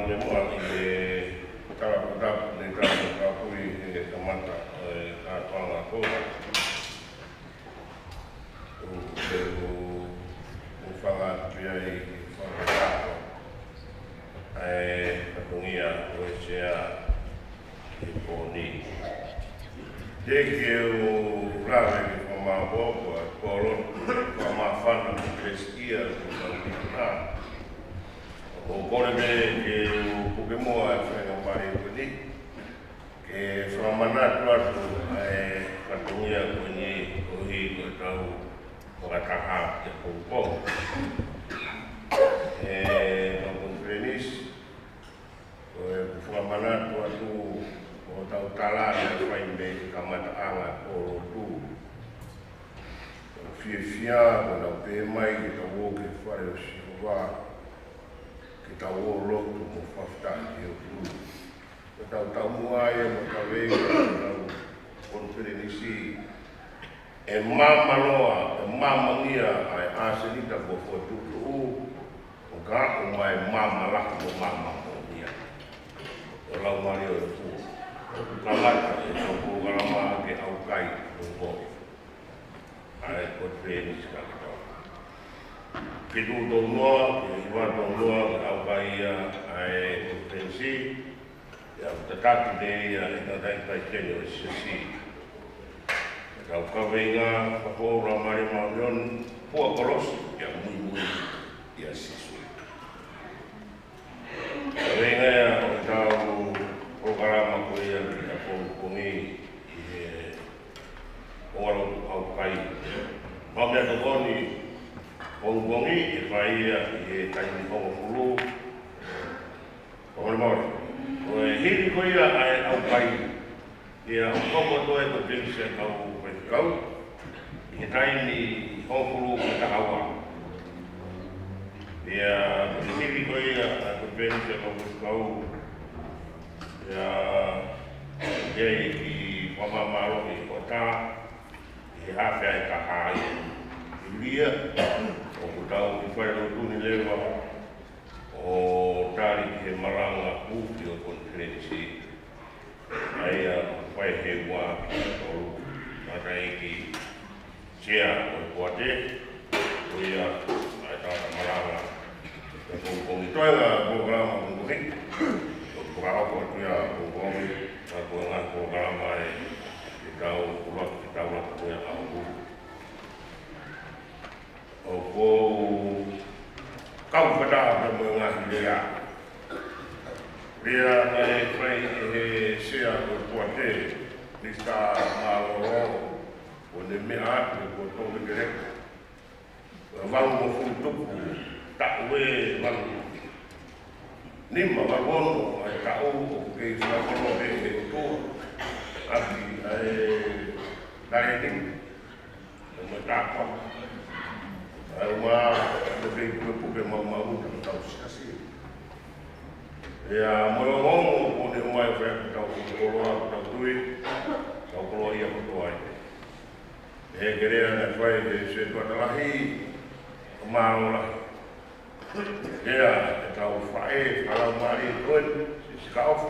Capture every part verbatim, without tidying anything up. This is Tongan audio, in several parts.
Mole muʻa ʻi he tala ko tapu, ne tala ko tapu ʻi he kamata ʻo e kātoanga ko eni. ʻOku ou, ʻoku ou fakaʻamu pē ʻi he fakatapu ʻa e fatongia ʻo e sea ʻi he pō ni. Teʻeki ke u lave ke fakamāʻopoʻopo ʻa e pōlotu, fakamāfana mo e kelesi ia kuo tau maʻu. ʻOku ou kole pē ke u puke muʻa ʻa e faingamālie ko eni ke fakamanatu atu ʻa e fatongia ko eni koeʻuhi ko ʻetau fakataha ʻi he pongipongi. ʻE, ʻetau konifelenisi, ko e fakamanatu atu ʻo ʻetau tala naʻe fai mei he kamataʻanga ʻo e pōlotu. ʻOku fiefia ko ʻenau pehē mai ke tau ō ki he fale ʻo Sihova, ke tau ō ʻo lotu mo fakafetaʻi ki he ʻOtua. Ko ʻetau taumuʻa ia mo e kaveinga ʻetau konifelenisi, ʻe maama loa, ʻe maamangia ʻa e ʻāsenita kuo fokotuʻutuʻu, ʻo ka ʻomai maama lahi mo maama moʻonia ʻo e Laumālie ʻo e ʻOtua. ʻOku kamata ʻetau polokalama ke ʻaukai ʻo e ʻa e konifelenisi ka katoa. Fitu tolu noa, ki he hiva tolu noa, ke ʻaukai ia ʻa e konifelenisi, ʻe au tataki pē ia ʻe he tangataʻeiki palesiteni ʻo e siasi. Ko ʻetau kaveinga, Fakafou Laumālie Māʻoniʻoni, fua kolosi, pea muimui ʻia Sīsū. Kaveinga ia ʻo ʻetau polokalama ko ia ki he pongipongi ʻi he ʻOtua Lotu ʻAukai. Mau meʻatokoni pongipongi ʻe fai ia ʻi he taimi hongofulu. Ko hono maoli. Ko e hili ko ia ʻa e ʻaukai, ʻe ʻaukai atu ʻa e konifelenisi ʻa e kau faifekau ʻi he taimi hongofulu ki he taha ua. Pea ko e hili ko ia ʻa e konifelenisi ʻa e kau faifekau, pea ʻe ʻi ai e kiʻi fakamāmālohi ʻo tā ʻi he haafe ʻa e taha ia. ʻI he ʻaho ni ʻoku tau ʻi he falelotu ni leva ʻo tali ki he malanga ʻufi ʻo e konifelenisi. ʻA ia ʻoku fai he ua ki he tolu. Tangataʻeiki Sea ʻo e Poate, ko ia ʻa e tangata malanga ʻo e pongipongi. Toe ʻa e polokalama pongipongi. ʻOku fakahoko atu ia pongipongi, ka ko e ngaahi polokalama ʻe ʻi he taʻu, ʻuluaki taʻu ʻuluaki ko ia ʻaho hongofulu. ʻOku ou kau fakataha pē mo e ngaahi lea. Lea naʻe fai ʻe he Sea ʻo e Poate, Mister Mālōlō, ʻo ne meʻa atu kuo tō lekeleka. Valungofulu tupu, taʻu ʻe valu nima, valu ono ʻa e taʻu ʻoku kei fakakoloa ʻe he ʻOtua ʻaki ʻa e talēniti mo e tāpuaki. ʻA e uma, ʻoku kei pukepuke maumau ʻa hotau siasi. Pea mo e ongoongo kuo ne ʻomai ʻo fai ʻaki hotau koloa, hotau tui, tau koloaʻia kotoa ai. ʻE kelea naʻe fai ʻe he setuata lahi, ʻo mālō lahi. Lea ʻetau faʻē fakalaumālie ko eni, Siaosi Kaʻofa.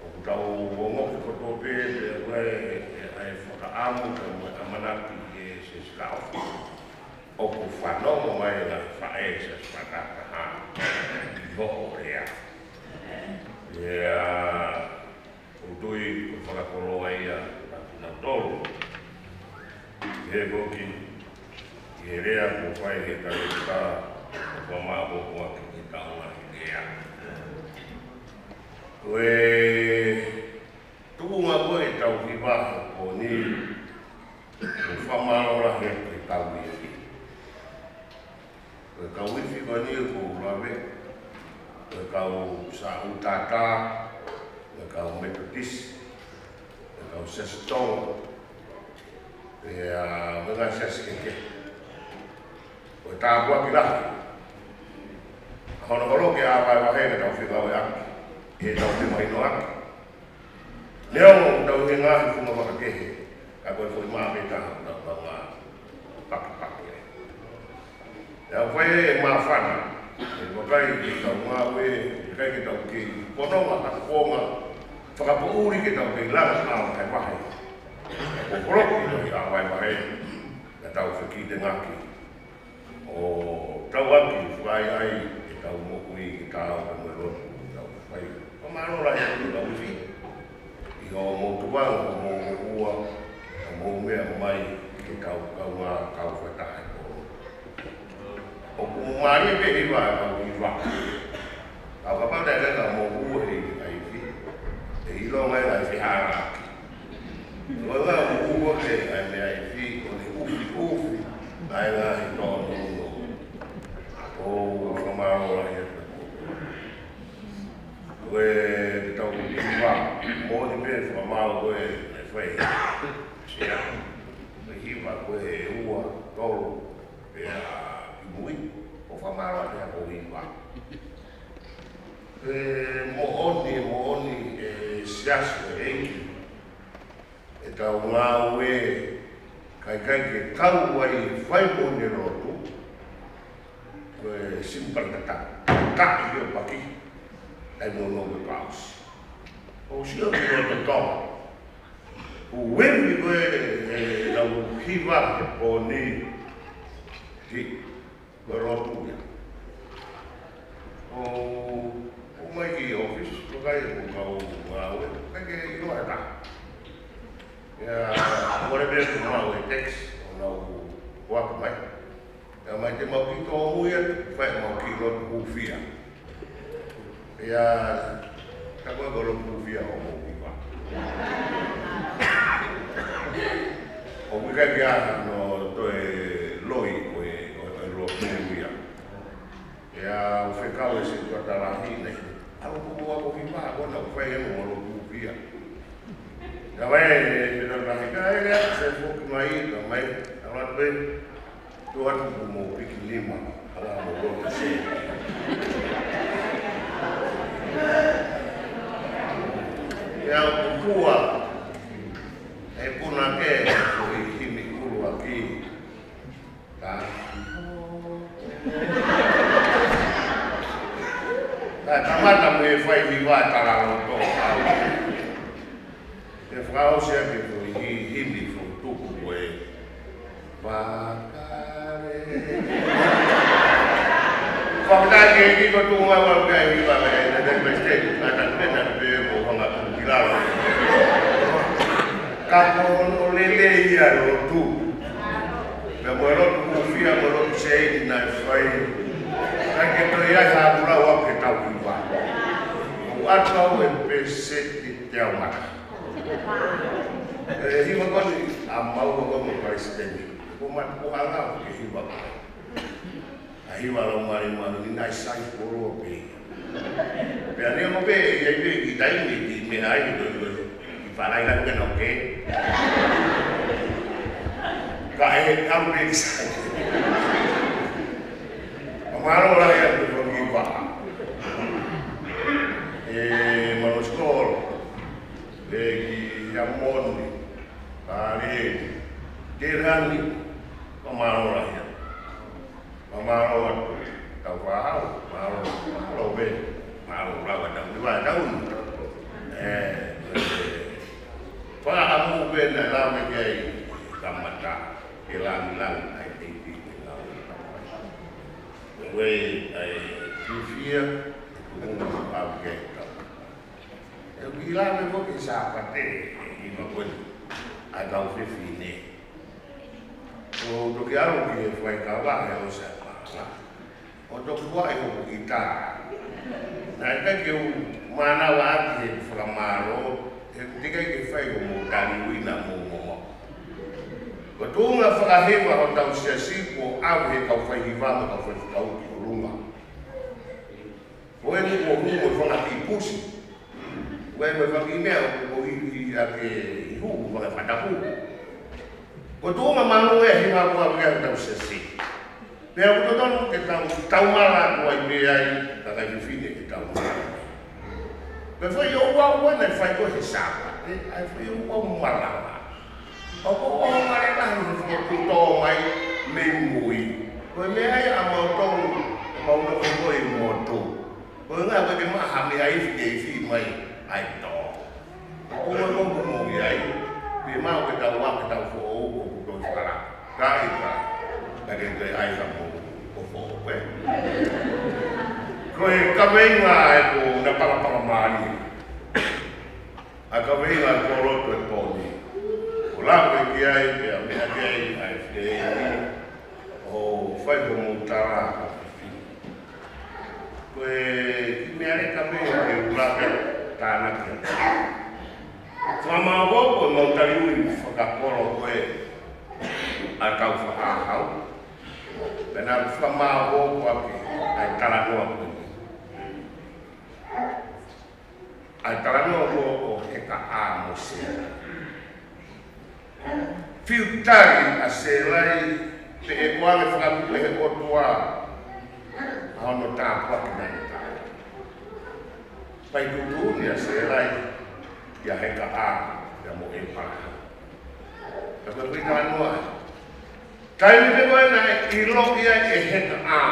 ʻOku tau ongoʻi kotoa pē, pea ʻoku ʻi ai e, e, e fakaʻamu, pea mo e ʻamanaki ʻe Siaosi Kaʻofa. ʻOku fanongo mai ʻa e faʻē Siaosi Pātata ʻi hoʻo lea. Lea ʻOku ou tui ko e fakakoloa ia kiate kinautolu. He ko e kiʻi, kiʻi lea kuo fai ʻe he talēkita, ʻoku ou fakamāʻopoʻopo ʻaki ki he taʻu ngaahi lea. Ko e tuʻunga ko ē ʻetau hiva he pō ni, ʻoku ou fakamālō lahi atu ki he kau ifi. Ko e kau ifi ko eni ʻoku ou lave, ko e kau Saʻu Tata, ko e kau Metotisi, ko e kau Siasi Tonga, pea mo e ngaahi siasi kehekehe. Ko e tāpuaki lahi. Hono holo ke ʻā vahevahe ke tau fekauʻaki, ke tau femahinoʻaki. Neongo ʻoku tau ʻi he ngaahi funga vaka kehe, ka ko e foʻi mā pē taha ʻoku tau kau ngā pakipaki ai. ʻE au fai e māfana, ʻe ua ʻIkai ke tau ngāue, ʻikai ke tau kei pononga ha konga fakapoʻuli ke tau kei langa ʻa e vahevahe. Ko e poloki ʻi he vahevahe, ka tau fekitengaki ʻo tau ʻaki fai ai ʻetau moʻui ke tau ka mo e lotu ke tau fai. Fakamālō lahi atu ki he kau ifi ʻi hoʻomou tuʻunga, hoʻomou moʻua, hoʻomou meʻa mai ki he kau kaungā kau fakataha ʻi he pō. ʻOku mālie pē hiva ʻa e kau hiva. Ka ʻo kapau naʻe ʻikai ke moʻua ʻe he kau ifi, ʻe ʻilo mai e ngaahi fehālaaki. Ko e ngaahi moʻua ʻa e kau ifi, ʻo ne ʻufiʻufi ʻa e ngaahi tōnounou. ʻOku fakamālō lahi atu. Ko e tau hiva, moʻoni pē fakamālō ko e naʻe fai. Sea, ko e hiva ko e ua, tolu, pea kimui, ʻoku fakamālō atu ʻa e kau hiva. ʻE moʻoni, moʻoni, ʻe siasi, ʻe ʻEiki, ʻetau ngāue, ka ʻikai ke kau ai e fai mo ʻene lotu, ko e simple tata, ka ʻi ʻo paki, ʻai mo no me paus. ʻO sio ki loto tau. ʻO uemi ko e, ʻe lau hiva he pō ni, ki ko e lotu ia. ʻO, ʻo mai ki ʻōfisi, ʻo kai ʻo kau ngāue, ʻikai ke ʻilo ʻe taha. Ia, ʻo le pē ʻo ngāue text, ʻo nau ʻoatu mai. Ia mai te mau ki tōmui atu, fai mau ki lotu hūfia. Ia, ka ko e ko lotu hūfia ʻo mou hiva. ʻOku ʻikai ke ʻi ai hano toe loi ko e, ko e, ko e lotu hūfia. Ia, ʻo fekau e se tua talahi nei. ʻAlu ko ua ko hiva, ko na fai e mo lotu hūfia. Ka mai, e pena lahi ka e lea, se foki mai, ka mai, ʻalu atu pē, tuʻu atu kuo mou piki nima, ʻalu mo lotu se. Ia ʻoku pua, e puna ke, ko e himi ʻuluaki. Ka. Ka kamata mo e fai hiva talaloto. Ke fakaʻosi ʻaki e foʻi hi-, himi foʻi tuku ko e Fakare. Fakataki e kiko tu ma wa pea i wa e na na peste na na pena pe ko hanga tu ki lalo. Ka ko hono lelei ʻa e lotu. Pea mo e lotu hūfia mo e lotu seini naʻe fai. Ka ke toe ʻi ai ha kula wa ke tau ki wa. ʻOku ʻatu au e peseti te au mata. ʻE, hiva ko eni, ʻa maua ko e mo palesiteni. Ko matu ko hala, ke hiva ko. ʻA hiva lau mare manu, ni nai sai kolo pe. Pea ne mo pe, ia pe, ki taimi, ki me ai, ko, ko, ki palai la ke no ke. Ka e, ka me sai. Amaro la ia, ko, ki pa. ʻE, manu skolo. ʻE ki Hamoni, Pale, Telani, fakamālō lahi. Fakamālō atu, tau fāhau, mālō, mālō pē, mālō lava tau ni vai tau ni. ʻE, fakaʻamu pē naʻe lave ki ai, kamata, ke langilangi, ai, te, te, te, lau, lau. Ko e, ʻai, fiefia, kumu, au ke, tau. ʻE ui lave ko ke Sāpate, ʻi ma ko ni, ʻa e kau fefine. ʻO toki ʻalu ki he fuaʻi kava, he ʻo Sāpate. ʻO toki ua e hoku ʻita. Naʻe ʻikai ke u mānava ʻaki he fakamālō, he ʻikai ke fai ko mo tali uina mo mo mo. Ko e tuʻunga fakahiva ʻo tau siasi ko au he kau fai hiva mo kau fai kau ki ʻolunga. Ko eni ko hu mo fanga ki pusi. Ko e mo fanga ki mea ko i, i a ke i hu mo fanga fatapu. Ko tuʻunga manu e hiva ko au ia tau sesi. Pea ko totonu ke tau, tau mala ko ai pe ai, ka kai fine ke tau mala. Pe fai o ua ua ne fai ko he sapa, e, ai fai o ua mala. ʻOku ʻoho mare lahi he fuaku tō mai mei mui. Ko e meʻa ia ʻa mautolu, Pau no ko i motu. Ko e ngaahi ko e ke maha mei ai fike i fi mai ai tō. Ko e mo mo mo i ai. Pe mau ke tau wa ke tau fo o ko ko tō i fala. Ka i ka. Ka ke te ai ka mo ko fo o e. Ko e ka mei ngā e ko na pala pala mali. A ka vei ngā koloto e pōni. Ko la ko e ki ai, pea mea ki ai, ai fie. O fai ko mo tala ka fifi. Ko e ki mea le ka vei ke ula ke tāna ki ai. Whakamāgō ko e mau tali ui fakakolo ko e a kau whakahau. Pena whakamāgō ko ake ai talanoa ko e. Ai talanoa ko o Heka ʻa mo Sela. Fiu tali ʻa Sela pe ʻe koa ke fakamuku ʻe he ʻOtua ʻa hono tāpuaki na ne tā. Pai tutu ni ʻa Sela ia Heka ʻa ia mo e pala. Ka ko e talanoa. Taimi pē ko ē naʻe ʻilo ia ʻe Heka ʻa.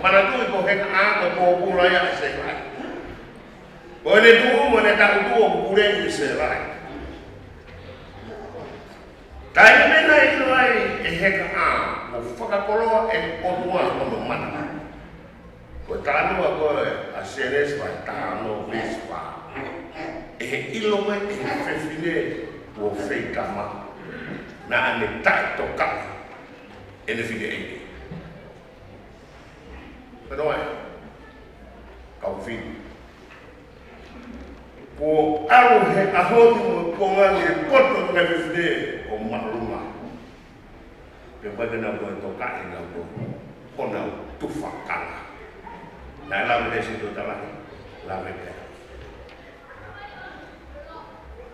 Manatuʻi ko Heka ʻa ko e pōpula ia ʻa Sela. Ko ʻene tuʻu mo ʻene taʻutu ʻoku pule ʻi Sela. Taimi pē naʻe ʻilo ai ʻe Heka ʻa, ʻo fakakoloa ʻe he ʻOtua hono mana. Ko e talanoa ko ē ʻa Sēnesi vahe taha ono veesi fā. ʻE he ʻilo mai ʻe he fefine ʻo feitama. Naʻa ne taʻetokaʻi ʻene fineʻeiki. Pea noa e. Kau fini. Ko ʻalu he ʻaho ni mo e konga ni e poto ngaahi fefine ʻo Maluma. Pea ko e ke nau toe tokaʻi nau toe. Ko nau tufakanga. Naʻe lave lesi to talahi. Lave pea.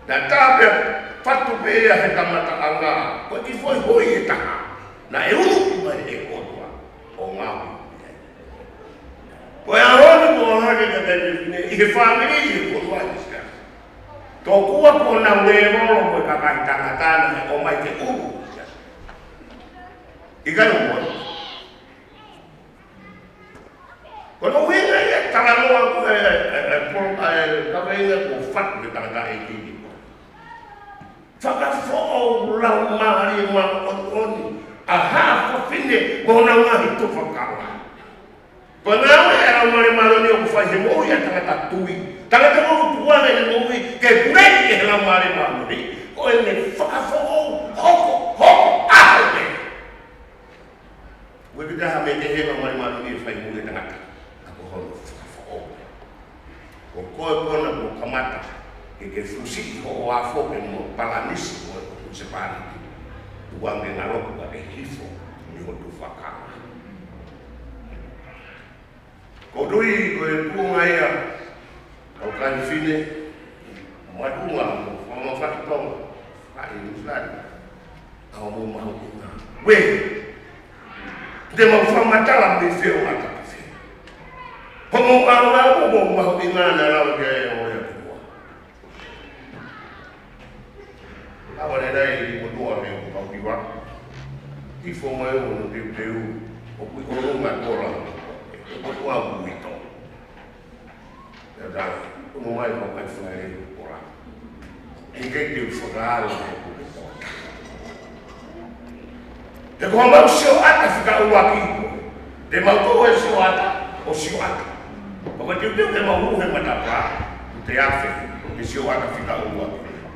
Na tā pea fatu pē ia he kamataʻanga, ko e kiʻi foʻi hui ʻe taha, naʻe ulu mai ʻe he ʻOtua, ʻo ngāue. Ko e ʻaho ni ko e ʻaho ni ka te ne, ʻi he fāmili ʻi he ʻOtua ʻi Siasi. Tokua ko nau lēvolo mo e kakai tangata naʻe ʻomai ke ulu ʻi Siasi. ʻIkai ʻo moe. Ko hono ʻuhinga ia talanoa ko e, e, e, ko e, e, kaveinga ko fatu ke tangata e kiki. Fakafoʻou laumālie māʻoniʻoni, ʻa ha fefine mo honau ngaahi tufakanga. Ko e ngāue ʻa e laumālie māʻoniʻoni ʻoku fai he moʻui ʻa e tangata tui. Tangata ʻoku tukuange ʻene moʻui ke puleʻi ʻe he laumālie māʻoniʻoni. Ko ʻene fakafoʻou, hoko, hoko, ʻaho pē. Ue pita ha mei ke he laumālie māʻoniʻoni ʻe fai mo e tangata. ʻA ko hono fakafoʻou. Ko koe kona ko kamata, ke ke fusi ho afo ke mo palanisi mo e kuku se pāniti. Tukuange ngalo ka ke hifo, ni ho tufakanga. Ko tui ko e tuʻunga ia, ʻo Kalifine, mo e tuʻunga, mo Fama Fatu Tonga, ʻa e Nusilani, ʻa hoʻomou mahuʻinga. Ue, te mau fakamatala mei feo ʻa ka pese. Hoʻomou ʻaonga mo hoʻomou mahuʻinga naʻa lau ke ʻo ia ke mua. Awa ne nai i motua he ko kau kiwa. I fo mai o no teuteu, ʻoku ʻi ʻolunga kola. Ko kua kuito. Ia tā, ʻoku mai ko kai fai kola. ʻIkai te u fakaala he kuito. He ko mau sio ata fika ua ki ko. Te mau tō e sio ata, ʻo sio ata. ʻO ka teuteu te mau hū he matapā, te afe, te sio ata fika ua.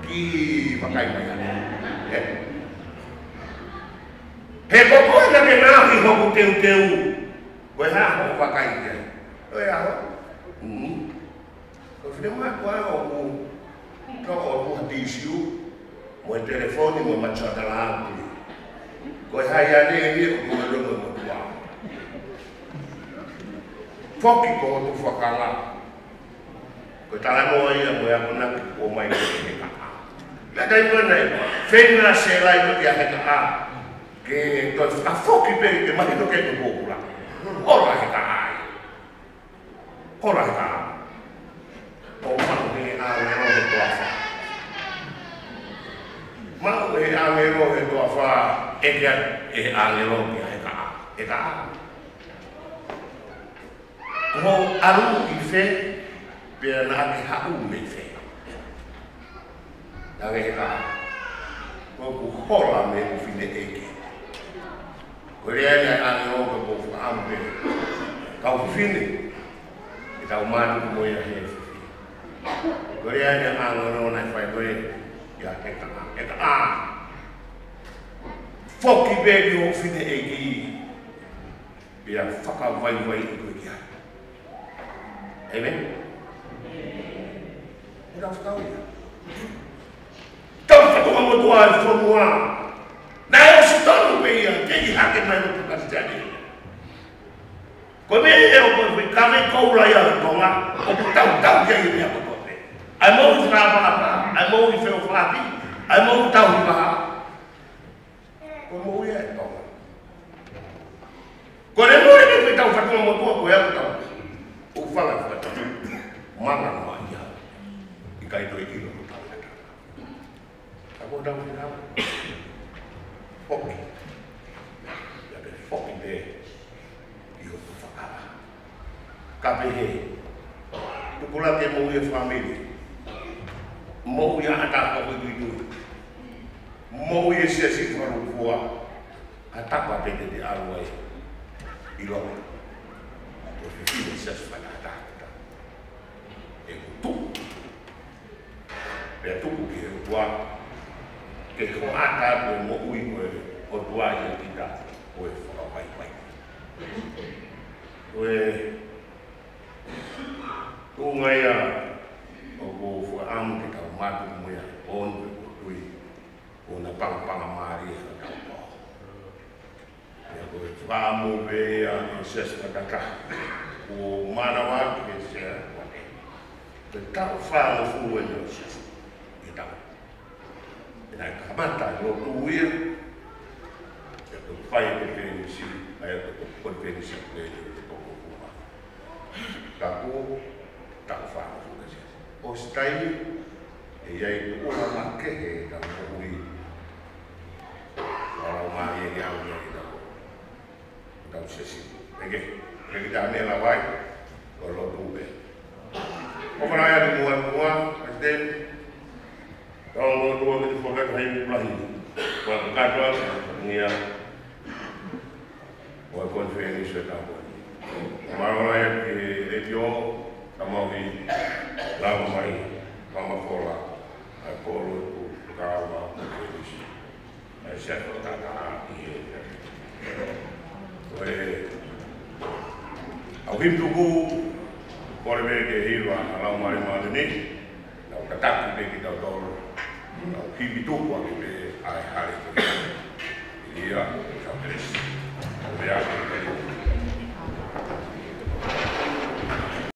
Ki vakai mai ana. ʻE. He ko koe na ke na ahi hoku teuteu. Ko e hā hoku vakai ki ai. Ko e hā hoku. Mm. Ko e finemātuʻa ʻoku tō ʻo tuha tisiu, mo e telefoni, mo e matuʻa tala aku. Ko e hai ane ni ʻoku ʻi loto motuʻa. Foki ko hoku tufakanga. Ko e talanoa ia mo e akonaki ʻoku ʻomai ʻe he kaka. Pea taimi ko ena, feinga Sela ia ki he kaka. Ke toe fakafoki pē ke mahino ke ko pōpula. Ola he kaka ai. Ola he kaka. ʻO maʻu ʻe he ʻāngelo he toafa. Maʻu ʻe he ʻāngelo he toafa, ʻeke atu ʻe he ʻāngelo ki he kaka. He kaka. Hoʻo ʻalu ki fē, pea naʻa ke haʻu mei fē? Naʻa ke heka, ko ʻeku hola mei heʻeku fineʻeiki. Ko e lea ia ʻa e ʻāngelo, ko e fakaʻamu pē, kau fefine, ʻetau mātuku mo ia he fefine. Ko e lea ia ʻa e ʻāngelo naʻe fai ko ē kia Heka, Heka ā, foki pē ki hoʻo fineʻeiki, pea fakavaivaiʻi koe ki ai. ʻĒmeni. ʻE ka fakau ia. Tau fatongia motuʻa e fonua. Naʻe ʻosi tonu pē ia, ke ʻi hake mai lotu Kalisitiane. Ko e meʻa ʻe ʻoku fai ka me koula ia ʻo Tonga, ʻoku tau tau ia ʻi he meʻa kotoa pē. ʻA e moʻui fakapakapa, ʻa e moʻui feʻofaʻaki, ʻa e moʻui tauhi maha. Ko e moʻui ʻa e Tonga. Ko e moʻui ʻa e tau fatongia motuʻa ko ia tau. ʻOku fanga fakatau. Manga noa ia. ʻIkai toe ʻilo ko tau ia tau. Ka ko tau ia tau. Foki. Ia pē foki pē. ʻI hoku fakaʻa. Ka pehē, tukulake moʻui e fāmili. Moʻui ʻa ʻatā ka ko i tui. Moʻui e siasi fakalūkufua. ʻA e tapa pē te te ʻalu ai. ʻIlo. Ko e fefine siasi fakaʻatā. ʻE kutu. Pea tuku ki he ʻOtua, ke hoʻata atu e moʻui ko e ʻOtua ia kita, ko e fakavaivai. Ko e tuʻunga ia ʻoku ou fakaʻamu ke tau mātuku mo ia, ʻo ʻoku ou tui, ʻoku na pangapanga mālie ʻa e tau pao. Ia ko e fakaʻamu pē ia ʻa e siasi fakataha. Kuo manava atu ke siasi fakataha. Ko e taʻu fāngofulu eni ʻo e siasi. ʻE tau. ʻE naʻe kamata lotu ia. Ia ko e fai e konifelenisi, ʻa ia ko e konifelenisi ko eni ʻo e toko fuma. Ka ko e taʻu fāngofulu ʻa e siasi. ʻOsi taimi, ʻe ʻi ai tuʻunga makehe ʻetau moʻui. Lau mālie ni au ia ʻi he tau, tau siasi. Peke, peke kita me la vai, ko lotu pē. ʻOfa lahi atu muʻa muʻa, Palesiteni. Tau lotu atu ki he fakaʻamu ʻi he lahi. Ko e katoa, ia. ʻO e konifelenisi ʻo e tau ko eni. Mālō lahi atu ki he letiō, ka mau ʻi lava mai, Mama Fola, ʻa e kolo ʻoku kākā konifelenisi. ʻA e siasi fakataha ʻi he. Ko e, ʻa e himi tuku, kole mai ke hiva, ʻa e lau mālie mālie ni. Nau tataki pē kitautolu. Nau himi tuku ake pē ʻa e hale ko ia. Ia, God bless. Ko ia,